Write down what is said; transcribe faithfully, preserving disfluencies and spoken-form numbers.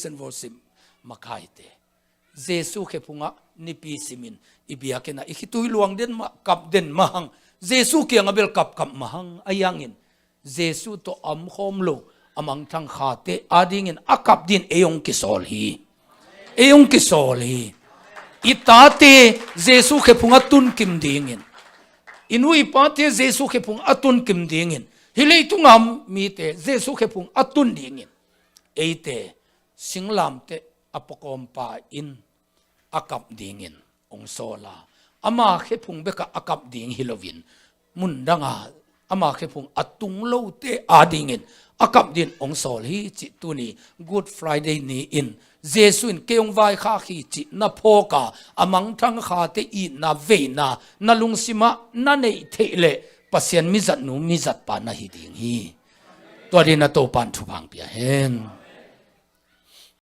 Praise and worship makaite, Jesu khephungah nipi simin i biakinn ah i khitui luang den mah, kap den mah hang, Jesu kiangah bel kapkap mah hang. Ahi hangin Jesu tawh a omkhawm lo a mangthang khate adingin a kap dingin ei hong kisawl hi. Ei hong kisawl hi. I tate Jesu khephung a tunkim dingin, i nu i pate Jesu khephung a tunkim dingin, hih leitunga mite Jesu khephung a tun dingin, eite singlamteh a puakawmpa in a kap dingin hong sawl a, ama khephung bekah a kap ding hi loin, mundanga ama khephung a tung lote adingin a kap dingin hong sawl hi cih tuni Good Friday ni-in Jesu in kei hong vaikhak hi cih na phawk a, a mangthang khate itna veina na lungsimah na neih theih leh Pasian mizatnu mizatpa na hi ding hi. Tua dingin a Topan thupha hong pia hen.